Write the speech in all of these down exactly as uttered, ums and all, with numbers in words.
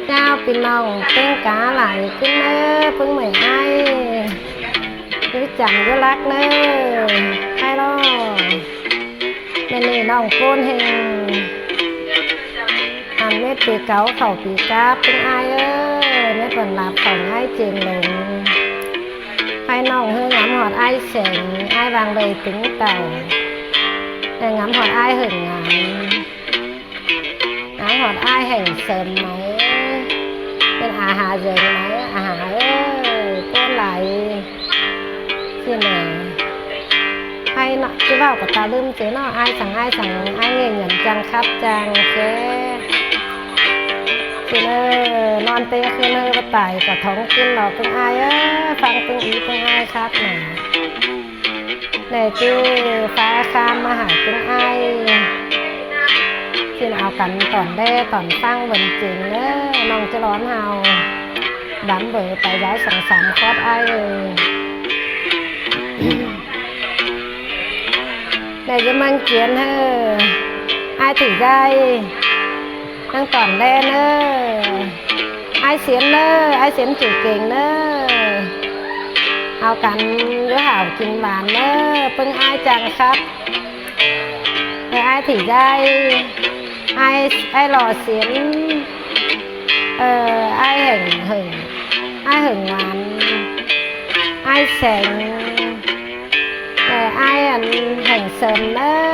Chao ꞌpi ꞌnọng ꞌtếng cá lai ꞌcứn ꞌnớ, ꞌpứng ꞌmạy ai ꞌdứ chăm dú lắc ꞌnớ. Hai lo. ꞌMự ꞌnị ꞌnọng ꞌcốn ꞌhêng ăn mết pi cáu khảu pi cắp ꞌpứng ai ới, mết bươn ꞌlạp khảu ꞌngai chên lông. Hai ꞌnọng ꞌhứ ngắm ꞌhọt ai seng, ai vang đơi tứng tải. Ai ngắm ꞌhọt ai hơng ngán. Ngắm ꞌhọt ai hẻng sơm máư. Pên a hả dơn máư, a hả ới, ꞌcốn lai. ꞌSịn nả. Hai ꞌnọ, ꞌchí ꞌvạu ꞌcọ ta ꞌlứm ꞌchí ꞌnọ, ai săng, ai săng, ai ꞌnghê nhuôn chăng khắp chăng khé. ꞌSịn ới, ꞌnón té ꞌkhứn ới, báu tải ꞌcọ thóng ꞌcứn lo ꞌpứng ai ới, ꞌphắng ꞌpứng í ꞌpứng ai khắp nả. ꞌNẹ ꞌchư phá kham ꞌmá hảư ꞌpứng ai. ꞌSịn au căn tỏn đé tỏn ꞌphắng bươn chên ới, ꞌnọng ꞌchí lón hao. Đăm bươn pay dáo song sam khót ai ới. ꞌNẹ ꞌchư ꞌmướng Chiến ới, ai Thỉ Dai. ꞌNăng tỏn đé ꞌnớ. Ai Siến ꞌnớ, ai Siến chủ kêng ꞌnớ. Au căn dú hảo kin ván ꞌnớ, ꞌpứng ai chăng khắp. Ơ, ai Thỉ Dai, ai, ai Lỏ Siến, ơ, ai Hẻng Hơng, ai Hơng Ván, ai Seng, ơ, ai ăn Hẻng Sơm ꞌnớ.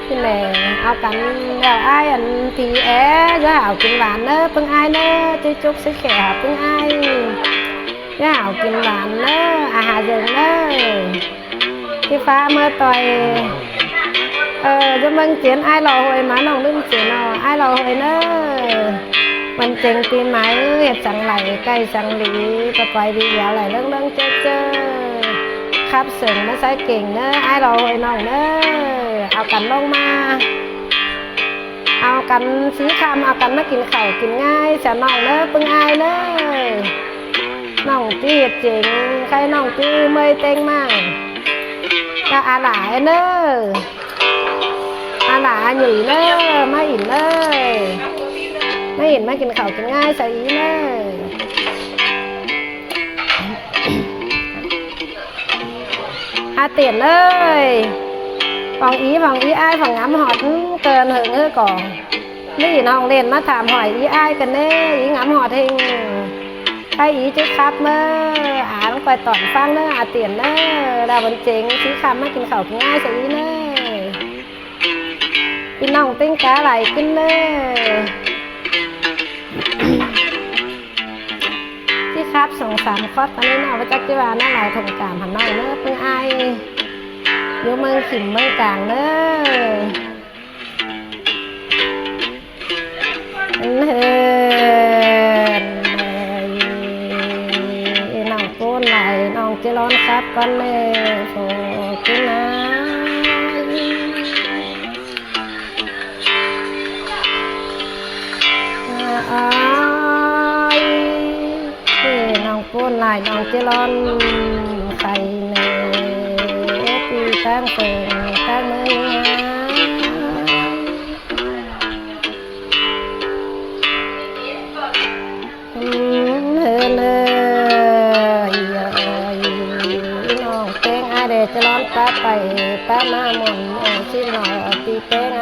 ꞌSịn nả, au căn lỏ ai ăn Thỉ é, dú hảo kin ván ꞌnớ, ꞌpứng ai ꞌnớ, ꞌchư chúc sức khỏe hả ꞌpứng ai. Dú hảo kin ván ꞌnớ, a hả dơn ꞌnớ. ꞌChư phá ꞌmá ꞌtoi. Ơ, dú ꞌmướng Chiến ai Lỏ Hội ꞌmá ꞌnọng ꞌlứm ꞌchí ꞌnọ, ai Lỏ Hội ꞌnớ. Bươn chên pi máư, ꞌhệt săng lai, cai săng đi, ꞌcọ pay đi dẻo lai ꞌlớng ꞌlớng ꞌchớ ꞌchớ. Khắp sớng ꞌmá ꞌsái kêng ꞌnớ, ai Lỏ Hội ꞌnọng ꞌnớ. Au căn ꞌlống ꞌmá. Au căn sí khăm, au căn ꞌmá kin khảu kin ꞌngai, sa ꞌnọng ꞌnớ, ꞌpứng ai ꞌnớ. ꞌNọng ꞌchí ꞌhệt chên, khay ꞌnọng ꞌchí ꞌmới ꞌtếng ꞌmá. Cá a lả ꞌnớ. A lả a nhủi ꞌnớ, ꞌmá ỉn ꞌnớ. ꞌMá ỉn ꞌmá kin khảu kin ꞌngai sa í ꞌnớ. A Tiển ới, phỏng í, phỏng í ai, phỏng ngắm ꞌhọt, cơn hơng ới cỏ. ꞌMí ꞌnọng ꞌlến ꞌmá tham hỏi í ai căn ꞌnê, í ngắm ꞌhọt ꞌhêng. Khay í ꞌchí khắp ꞌmá, a ꞌlống pay tỏn ꞌphắng ꞌnớ, a Tiển ꞌnớ, đa bươn chên, sí khăm ꞌmá kin khảu kin ꞌngai sa í ꞌnớ. ꞌPi ꞌnọng ꞌtếng cá lai ꞌcứn ꞌnớ. ꞌChí khắp song sam khót căn ꞌnị ꞌnọ, báu chắc ꞌchí ꞌva ꞌnọ lai thông cảm hẳn ꞌnọng ꞌnớ, ꞌpứng ai dú ꞌmướng Khỉm ꞌmướng Cang ꞌnớ. Hên, ꞌnọng ꞌcốn lai, ꞌnọng ꞌchí lón khắp căn ꞌnị, phô ꞌcứn ꞌnớ. Ai, ꞌnọng ꞌcốn lai, ꞌnọng ꞌchí lón khay ꞌnị, pi ꞌtáng phông, ꞌtáng ꞌmướng ꞌnị. Hên ơi, ơi, ꞌnọng ꞌtếng ai đé ꞌchí lón pá pay, pá ꞌmá môn, ơ, ꞌchí ꞌnọ pi ꞌtếng ai.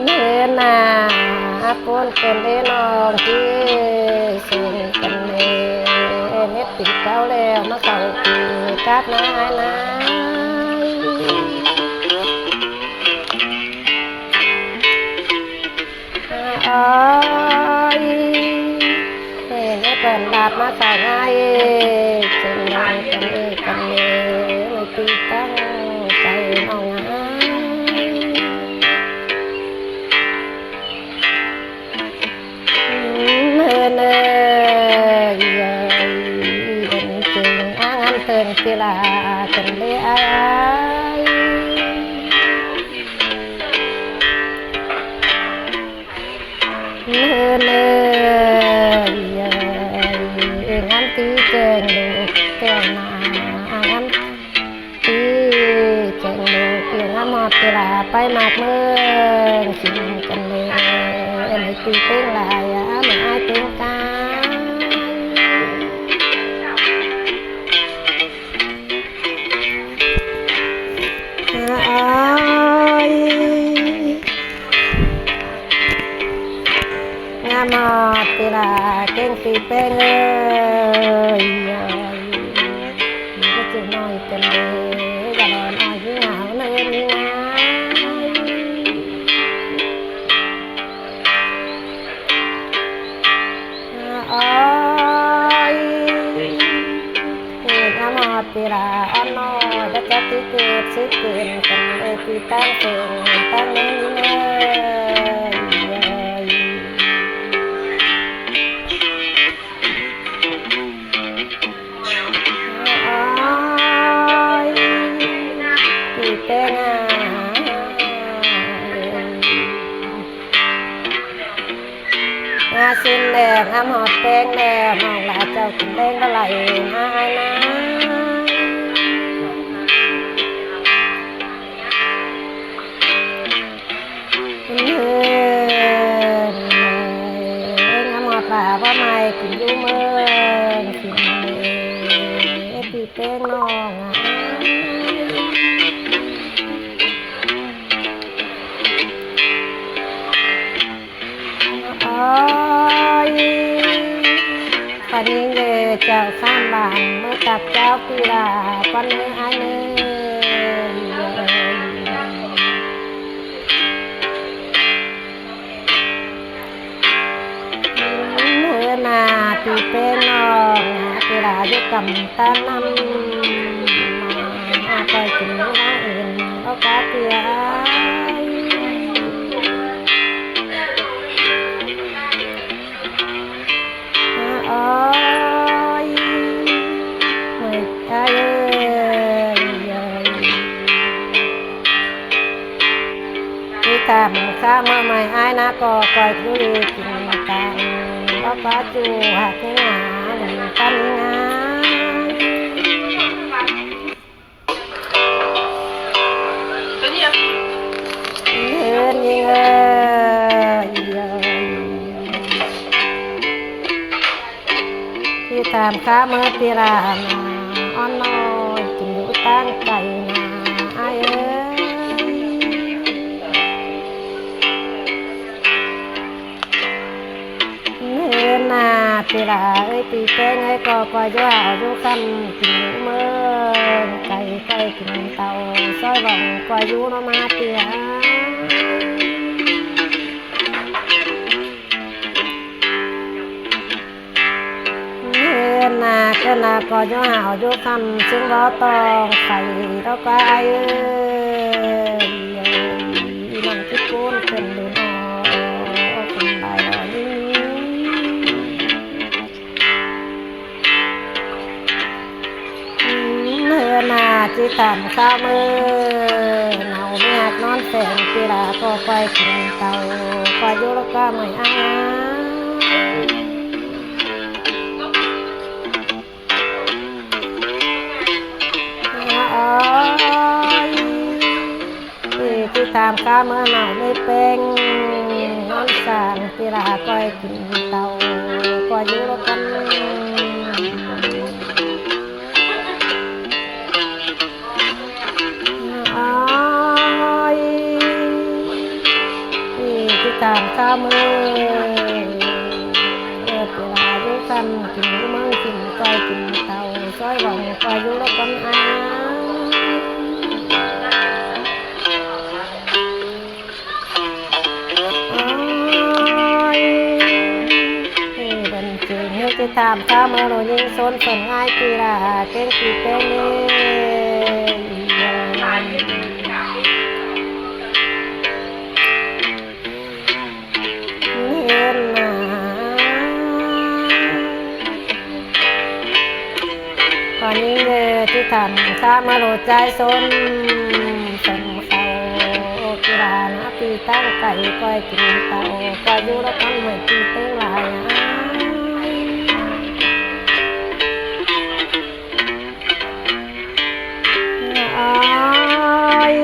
Hên ꞌnạ, a ꞌcốn ꞌcốn đé ꞌnọng ꞌchí sung căn ꞌnị, mết pi cáu ꞌlẹo, ꞌmá khảu pi cắp ꞌnớ ai ꞌnớ. Ơi, ơi, ꞌmá bươn ꞌlạp ꞌmá khảu ꞌngai, chên ꞌnọng căn ꞌnị, căn ꞌnị, ꞌmá pi ꞌtáng pay ꞌnọng ꞌngai. Hên ơi, ơi, ơi, chên ꞌnáng ăn tơn pi la, căn ꞌnị ai. Hên ơi, ơi, ngắm tí chêng lục kẹo nà, ngắm tí chêng lục Pi ꞌlạ ꞌpay ꞌmặc ꞌmướng khửn căn ꞌlế, ꞌmí ꞌpi ꞌtếng lai, ꞌmí ai ꞌtếng ca. Ôi. ꞌNgắm ꞌhọt ꞌpi ꞌlạ ꞌkếng ꞌpi ꞌpéng ơi. Ôi, ꞌmí ꞌcọ ꞌchư ꞌnọi căn ꞌlế, dá đón ꞌnọi ꞌhứ ngáo ꞌnớ ꞌnị ngáo. Ôi, ꞌngắm ꞌhọt ꞌpi ꞌlạ ón ꞌnọi, đa chắp tí ꞌcợt sứt ꞌcợn căn ꞌlế ꞌpi ꞌtáng pheng ꞌtáng ꞌnớ ꞌnị ngáo. Ôi. Ôi, ꞌpi ꞌpéng a. ꞌNgá ꞌsịn ꞌlẹo, ꞌngắm ꞌhọt ꞌpéng ꞌlẹo, ꞌnọng ꞌlạ chảu kin ꞌlẹng ꞌva lai ꞌnớ ai ꞌnớ. ꞌNhớn, ꞌngắm ꞌhọt ꞌva ꞌva mai kin dú ꞌmướng khửn ꞌpi ꞌpéng ꞌnọng a. Ôi, ꞌpọ ꞌnhính ꞌlẹo chảu ꞌkhặn bản ꞌmứa ꞌtặp chảu ꞌpi ꞌlạ ꞌpọ ꞌnhính ai ꞌnớ. ꞌNhớn a, ꞌpi ꞌpéng ꞌnọng a, ꞌpi ꞌlạ dú căm ꞌtáng ꞌnặm ꞌmá, ꞌcoi kin ꞌlẹng ứn ꞌlẹo cá ꞌpi ꞌlạ. Ôi, ꞌmới ai ơi, ꞌchí tham ꞌkhá ꞌmá mai ai ꞌnạ ꞌcọ ꞌcoi dú đi kin tang, báu ꞌpá ꞌchu hảư ꞌnhính a, ꞌmí ꞌpắn ꞌnhính a. ꞌNhớn ꞌnhính ơi, ꞌchí tham ꞌkhá ꞌmá ꞌpi ꞌlạ ꞌnạ, ón ꞌnọi kin dú ꞌtáng cay ꞌnạ, ai ơi. ꞌNhớn a, ꞌpi ꞌlạ ơi, ꞌpi ꞌpéng ơi, ꞌcọ ꞌcoi dú hảư dú ꞌkhặn kin dú ꞌmướng cay, ꞌcoi kin tảu ꞌsội vong ꞌcoi dú ꞌnớ ꞌmá ꞌpi ꞌlạ. ꞌNhớn a, ꞌcọ ꞌnạ ꞌcọ dú hảư dú ꞌkhặn ꞌsướng báu ꞌtong pay ꞌlẹo cá ai ơi. ꞌI ꞌnọng ꞌchí ꞌcốn căn ꞌlế ꞌnọ, căn lai ꞌnọ ꞌnhính. ꞌNhớn a, ꞌchí tham ꞌkhá ꞌmá nảu ꞌmí ꞌhặc ꞌnón pheng ꞌpi ꞌlạ ꞌcọ ꞌcoi kin tảu, ꞌcoi dú ꞌlẹo cá ꞌmới ai. Ôi, ꞌchí tham ꞌkhá ꞌmá nảu ꞌmí ꞌpéng ꞌnón sang ꞌpi ꞌlạ ꞌcoi kin tảu, ꞌcoi dú ꞌlẹo căn. Ôi, ꞌchí tham ꞌkhá ꞌmá, ꞌpi ꞌlạ dú ꞌkhặn kin dú ꞌmướng kin ꞌcoi kin tảu ꞌsội vong ꞌcoi dú ꞌlẹo căn ai. Ôi, bơn kin ꞌchí tham ꞌkhá ꞌmá ꞌlụk ꞌnhính ꞌsốn phén ꞌngái ꞌpi ꞌlạ ꞌkếng ꞌpi ꞌpéng ꞌnị. ꞌNhớn a, ꞌcọ ꞌnhính ꞌlẹo ꞌchí tham ꞌkhá ꞌmá ꞌlụk ꞌchái ꞌsốn phén khảu, ꞌpi ꞌlạ ꞌnạ ꞌpi ꞌtáng cay ꞌcoi kin tảu, ꞌcoi dú ꞌlẹo căn ꞌmới ꞌpi ꞌpéng lai ꞌnạ. Ôi,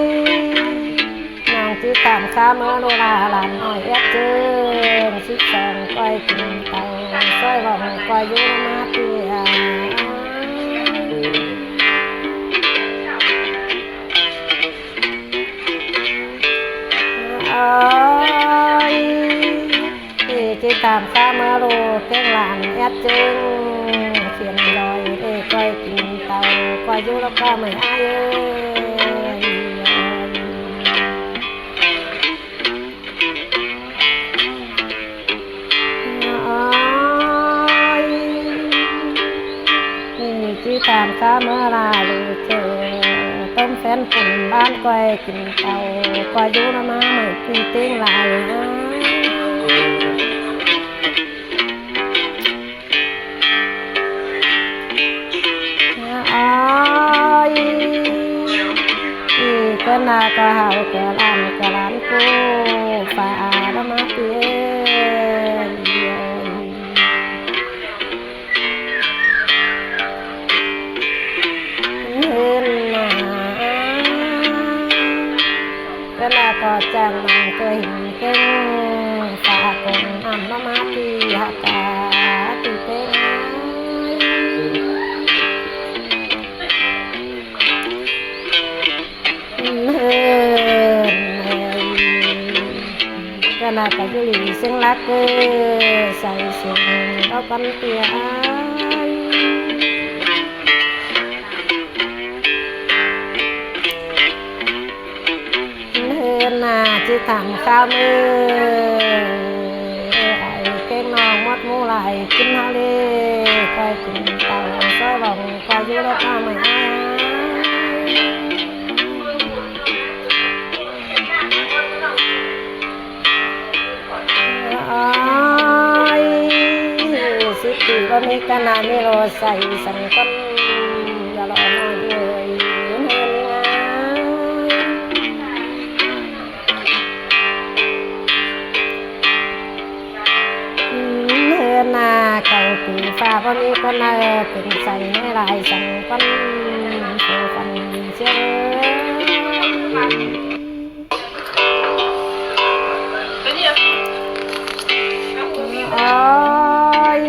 Cá ꞌmớ ꞌlụk ꞌlạ ꞌlan ꞌnọi ép ꞌchương síp song ꞌcoi kin tau, ꞌsội vong ꞌcoi dú ꞌmá ꞌpi. Ơi, ꞌnị ꞌchí tham cá ꞌmớ ꞌlụk kéng ꞌlan ép ꞌchương khiên ꞌlới, ê, ꞌcoi kin tau, ꞌcoi dú ꞌlụk cá ꞌmới ải ơi. Ơi, ꞌnị ꞌchí tham cá ꞌmớ ꞌlạ ꞌlụk ꞌchớ ꞌtôm phén phun ꞌván ꞌcoi kin tau, ꞌcoi dú ꞌmá ꞌmới ꞌpi ꞌtếng lai. Ơi, ꞌnị ꞌcọ ꞌna ꞌcọ hảư ꞌcọ ꞌlan ꞌcọ ꞌlan ꞌcọ pha ꞌmá ꞌpi ơi. ꞌNhớn ꞌna, ꞌcọ ꞌna ꞌcọ chắng ꞌmắn ꞌcọ hên kéng pha công ăn ꞌmá ꞌpi hák cá ꞌpi ꞌtếng. ꞌNhớn ꞌna, ꞌcọ ꞌna ꞌcọ dú đi ꞌsướng lắc ꞌcọ sai sung ꞌló ꞌpắn ꞌpi ải. ꞌNhớn ꞌna ꞌchí tham cá ꞌmớ ải kéng ꞌnọng mốt ꞌmú lai kin ꞌháu ꞌlế, ꞌcoi kin tau ꞌsội vong ꞌcoi dú ꞌlụk cá ꞌmới ải. Ơi, síp ꞌpi báu ꞌmí ꞌcọ ꞌna ꞌmí ꞌlụk sai săng ꞌcón, dú ꞌlụk ꞌnọi ơi, ꞌnhớn ꞌna. ꞌNhớn ꞌna, cáu ꞌpi pha báu ꞌmí ꞌcọ ꞌna, pên sai ꞌmới lai săng ꞌcón, phô phăn ꞌchưa. Ơi,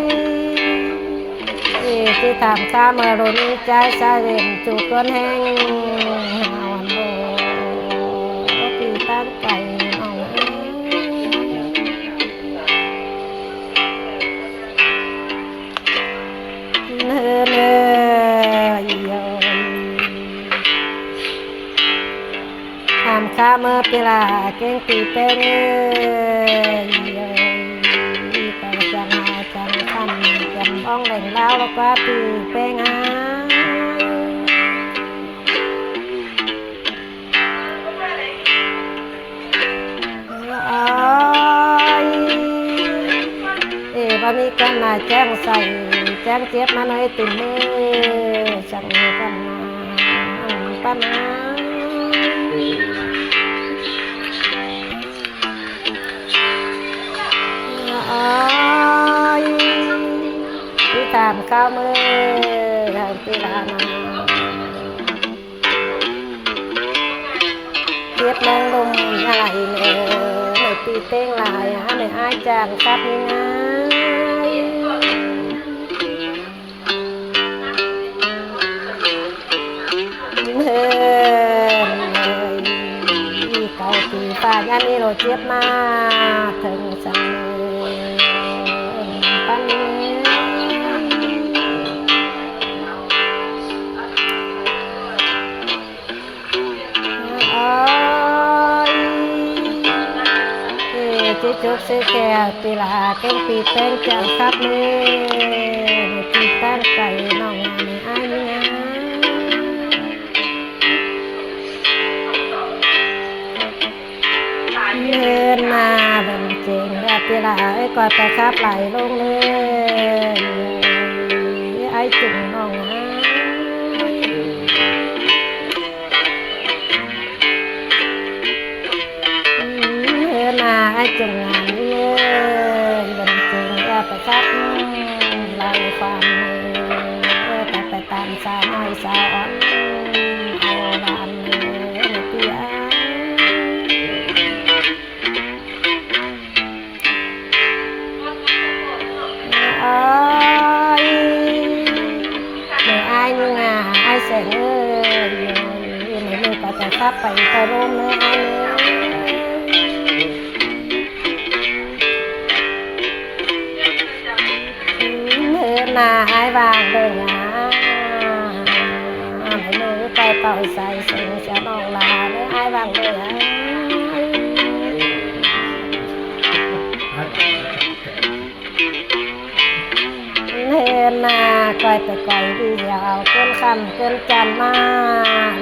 ê, ꞌchí tham cá ꞌmớ ꞌlụk ꞌnị ꞌchái ꞌsa ꞌlến ꞌchu ꞌcốn ꞌhéng hao ăn ꞌlụk ꞌpi ꞌtáng cay ꞌnọng ới. ꞌNhớn ơi, tham cá ꞌmớ ꞌpi ꞌlạ kéng ꞌpi ꞌpéng ơi, ꞌcọ chắng hao chắng khăn, chắng bóng đèn lao ꞌlụk ꞌpá ꞌpi ꞌpéng ải. Ơi, ê, báu ꞌmí ꞌcọ ꞌna chắng sai, chắng chếp ꞌmá ꞌnọi tin ꞌmớ, chắng ꞌcọ ꞌna, ꞌpắn ải. Ơi, ꞌchí tham cá ꞌmớ, hảư ꞌpi ꞌlạ ꞌna chếp ꞌmướng ꞌlum ꞌnhá lai ꞌnớ, ꞌmới ꞌpi ꞌtếng lai, hák ꞌmới ải chắng khắp ꞌnị ꞌngai. ꞌNhớn ơi, cáu ꞌpi pha ꞌnhá ꞌmí ꞌlụk chếp ꞌmá, thớng săng ꞌpắn. Ơi, ê, ꞌchí chúc ꞌsứ khe ꞌpi ꞌlạ kéng ꞌpi ꞌpéng chắng khắp ꞌnị, ꞌpi ꞌtáng cay ꞌnọng ꞌnị ải ꞌnị ꞌngai. ꞌNhớn ꞌna, bươn chêng ꞌpí ꞌlạ ơi, ꞌcoi ꞌpá khắp lai ꞌlống ꞌnớ, ải chưng ꞌnọng ꞌna. ꞌNhớn ꞌna, ải chưng ꞌnặn ꞌnớ, bươn chêng ꞌpá khắp lai ꞌphắn ꞌnớ, ꞌpá ꞌpá ꞌtan sa ꞌnọi sa ón, au ban ꞌnớ, ꞌpí ꞌlạ. Khắp pay ta ꞌlốm ꞌnớ ải ꞌnớ. ꞌMự ꞌnạ ải vang đơi ꞌnớ. ꞌMự ꞌnạ ải pay pảu sai sung sia ꞌnọng ꞌlạ ꞌnớ ải vang đơi ꞌnớ. ꞌMự ꞌnạ ꞌcoi pay ꞌcoi đi dẻo ꞌcốn khăm ꞌcốn chăn ꞌmá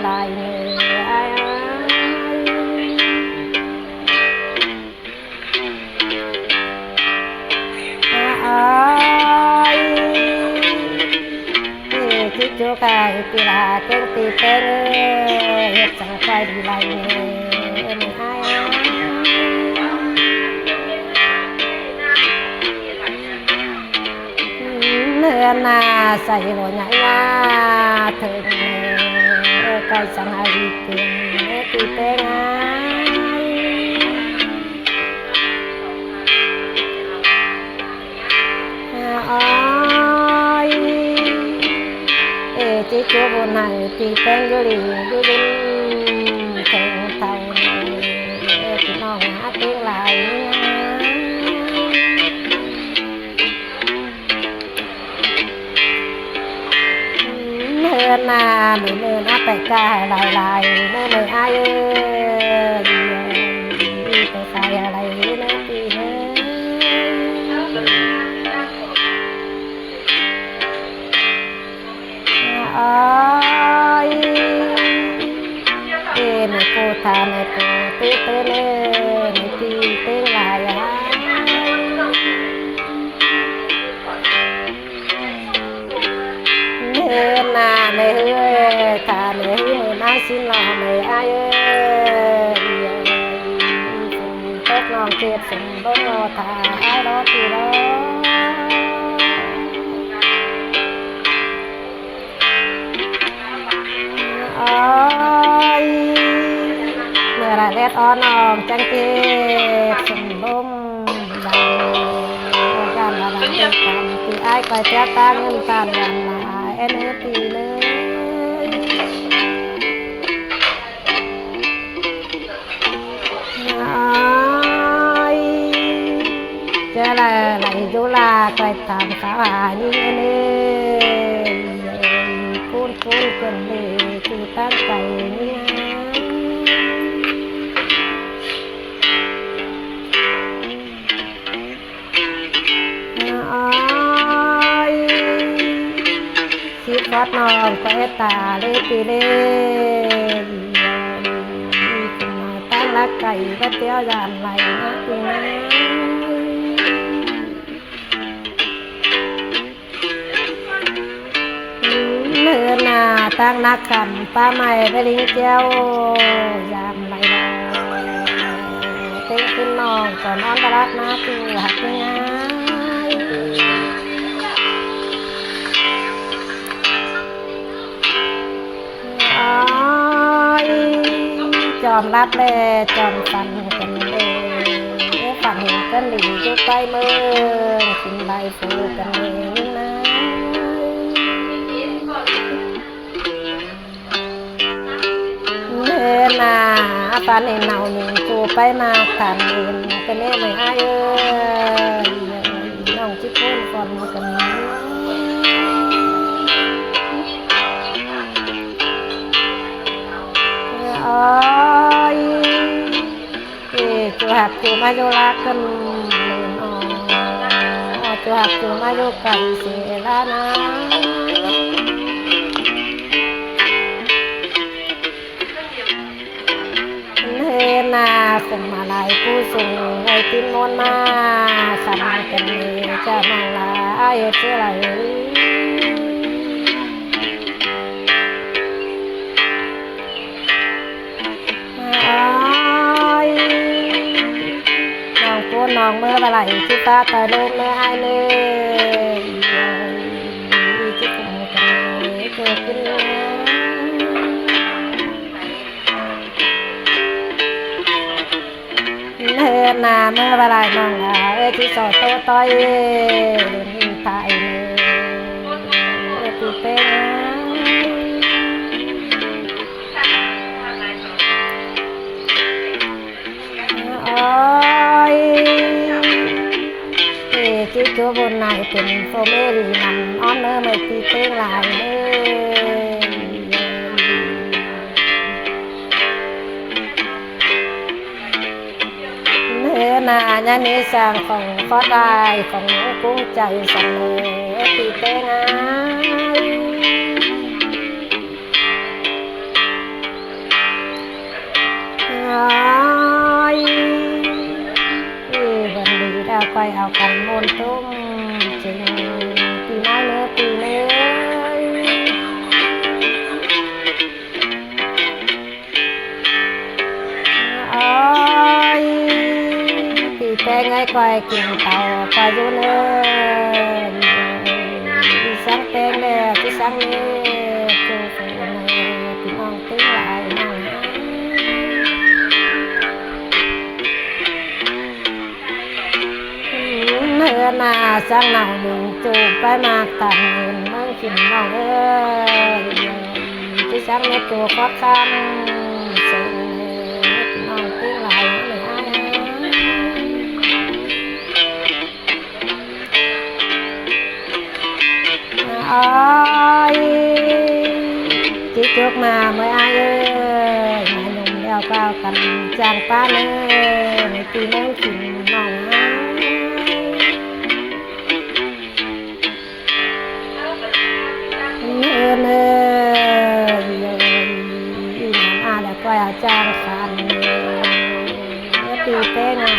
lai ꞌnớ ải. Ải. Ê, ꞌchí ꞌchua ải ꞌpi ꞌlạ ꞌcốn ꞌpi ꞌtếng ơi, hệt săng ꞌcoi đi lai ꞌnớ ải. ꞌMự ꞌnạ sai ꞌlụk ꞌnhá ꞌnhá ꞌtếng ơi, ꞌcoi săng ải ꞌpi ꞌtếng ơi. Ải. Ê, ꞌchí ꞌchua bun ải ꞌpi ꞌtếng dú đi dú đi ꞌtếng thảu ꞌnớ. Ê, ꞌpi ꞌnọng ꞌnhá ꞌtếng lai ꞌnớ. ꞌMự ꞌnạ ꞌmự ꞌnạ pay ꞌcọ lai lai ꞌnớ ꞌmự ải ơi. Pay sai lai ꞌnớ ꞌpi ꞌnớ. Ải. Ê, ꞌmự ꞌcọ tha ꞌmự ꞌcọ tứ tứ ꞌnớ, ꞌmự ꞌpi ꞌtếng lai ải. ꞌMự ꞌnạ ꞌmự ꞌhứ ơi, tha ꞌmự ꞌhứ ꞌmự ꞌnạ ꞌsịn lo ꞌmự ải ơi. Tốc ꞌnọng ꞌchệt sung ꞌlốm lo tha ải lo ꞌpi lo. Ải. ꞌMự ꞌnạ lét ók ꞌnọng chắng ꞌchệt sung ꞌlốm. Dăm, dăm ꞌlạ dăm ꞌchệt sung ꞌpi ải ꞌcoi ꞌchí ꞌtáng ꞌngớn ꞌtan dăm ꞌlạ ên ꞌhứ ꞌpi ꞌnớ. Ải. ꞌChớ lai lai dú ꞌlạ ꞌcoi tham kháo ha ꞌnhính ên ꞌnớ. Cún cún cơn lê ꞌchu ꞌtáng cay ꞌnhính ꞌnớ. Ải. ꞌSịn khót ꞌnọng ꞌcoi ta ꞌlế ꞌpi ꞌlế. ꞌTáng lắc cay bát téo dăm lai ꞌnớ ꞌpi ꞌnớ. ꞌMự ꞌnạ ꞌtáng nắc khăm ꞌpá ꞌmạy bá ꞌlính ꞌchéo dăm lai lo. ꞌTếng ꞌcốn ꞌnọng ꞌcọ ꞌnón bá lắc ꞌnớ ꞌchu ꞌhặc ꞌnớ. Ải. Chom lắp ꞌlẹ chom phăn căn ꞌlẹ, phăn hên căn đi dú ꞌpái ꞌmướng, khửn lai phủ căn ꞌlẹ ꞌnớ. ꞌMự ꞌnạ phăn hên nảu ꞌnị ꞌchu ꞌpái ꞌmá căn hên căn ꞌnị ꞌmự ải ơi. ꞌNọng ꞌchí ꞌcốn phăn căn ꞌnị. Ôi. Ê, ꞌchu ꞌhặc ꞌchu ꞌmá dú lác căn ꞌnị ꞌnớ. Ơ, ꞌchu ꞌhặc ꞌchu ꞌmá dú căn ꞌsứ ꞌlạ ꞌnớ. ꞌNớ ꞌnạ khủng ꞌmá lai ꞌpú sung ꞌvạy ꞌtin ꞌmôn ꞌmá khăn căn ꞌnị ꞌchạ ꞌnọng lai ꞌhế ꞌchớ lai. Ôi. ꞌNọng ꞌpú ꞌnọng ꞌmưa ꞌva lai ꞌchí ꞌpá tai ꞌlốm ꞌnớ ải ꞌnớ. ꞌChí khủng căn ꞌnị ꞌchớ ꞌcứn ꞌnớ. ꞌNớ ꞌnạ ꞌmưa ꞌva lai ꞌnọng lai ꞌchí so ꞌtố ꞌtoi ꞌlụn thái ꞌnớ. ꞌChí ꞌpéng. Bôn nải pên phô mê đi nẳng ón ꞌnớ ꞌmơi ꞌpi ꞌtếng lai ꞌnớ. ꞌNớ ꞌna ꞌnhá ꞌnị săng khong khót lai khong ꞌnhắng ꞌcốn chaư săng ꞌnớ ꞌpi ꞌtếng ải. Ôi, ư, bươn đi đa ꞌquái au căn ꞌmôn ꞌtốm ching ꞌpi ꞌnáng ꞌnớ ꞌpi ꞌnớ. Ôi, ꞌpi ꞌtếng ải, ꞌquái kin tảu ꞌquái dú ꞌnớ. ꞌChí sắng ꞌtếng ꞌnớ, ꞌchí sắng ꞌnớ, ꞌchu phủ ꞌnớ, ꞌpi ꞌnọng ꞌtếng lai ꞌnọng. ꞌNớ ꞌna săng nẳng ꞌmướng ꞌchu ꞌpái ꞌmặc tẳng ꞌmướng ꞌmướng khỉn ꞌnọng ới. ꞌChí sắng ꞌnớ ꞌchu khót khăn sưng ꞌnớ, ꞌpi ꞌnọng ꞌtếng lai ꞌnớ ải. Ôi, ꞌchí chuốp ꞌma ꞌmới ải ới, ꞌma ꞌnhum ꞌlẹo ꞌquá căn chang ꞌpá ꞌnớ, ꞌpi ꞌmướng khỉn ꞌnọng ải. ꞌNớ ꞌnớ, ꞌnhắng ꞌa đa ꞌquái au chang khăn ꞌnớ ꞌpi ꞌtếng ải.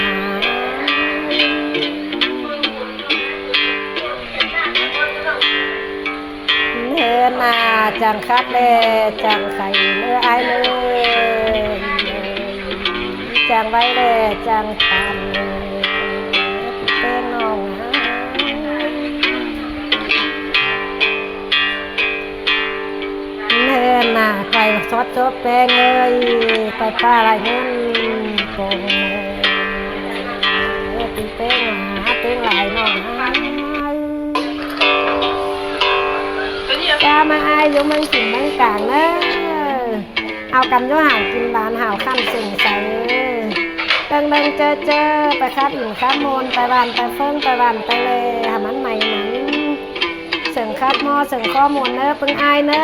ꞌNớ ꞌna chang khắt ꞌlẹ chang khay ꞌnớ ải ꞌnớ. Chang ꞌvạy ꞌlẹ chang tản ꞌnớ ꞌpi ꞌtếng ꞌnọng ải. ꞌNớ ꞌna ꞌquái sót chốp ꞌpéng ới, ꞌquái ꞌpá lai ꞌngớn pông ꞌnớ ꞌpi ꞌtếng ꞌnọng ꞌtếng lai ꞌnọng ải. ꞌChá ꞌmá ải dú ꞌmướng khỉn ꞌmướng cang ꞌnớ. Au căn dú hảư kin bản hảư khăn sưng sắng. Tơng tơng ꞌchớ ꞌchớ, ꞌpái khắp ỉn khắp ꞌmôn, ꞌpái ꞌvặn ꞌpái ꞌphớng, ꞌpái ꞌvặn ꞌpái ꞌlẹ, hảư ꞌmắn may mắn. Sưng khắp ꞌmo sưng khó ꞌmôn ꞌnớ ꞌpứng ải ꞌnớ.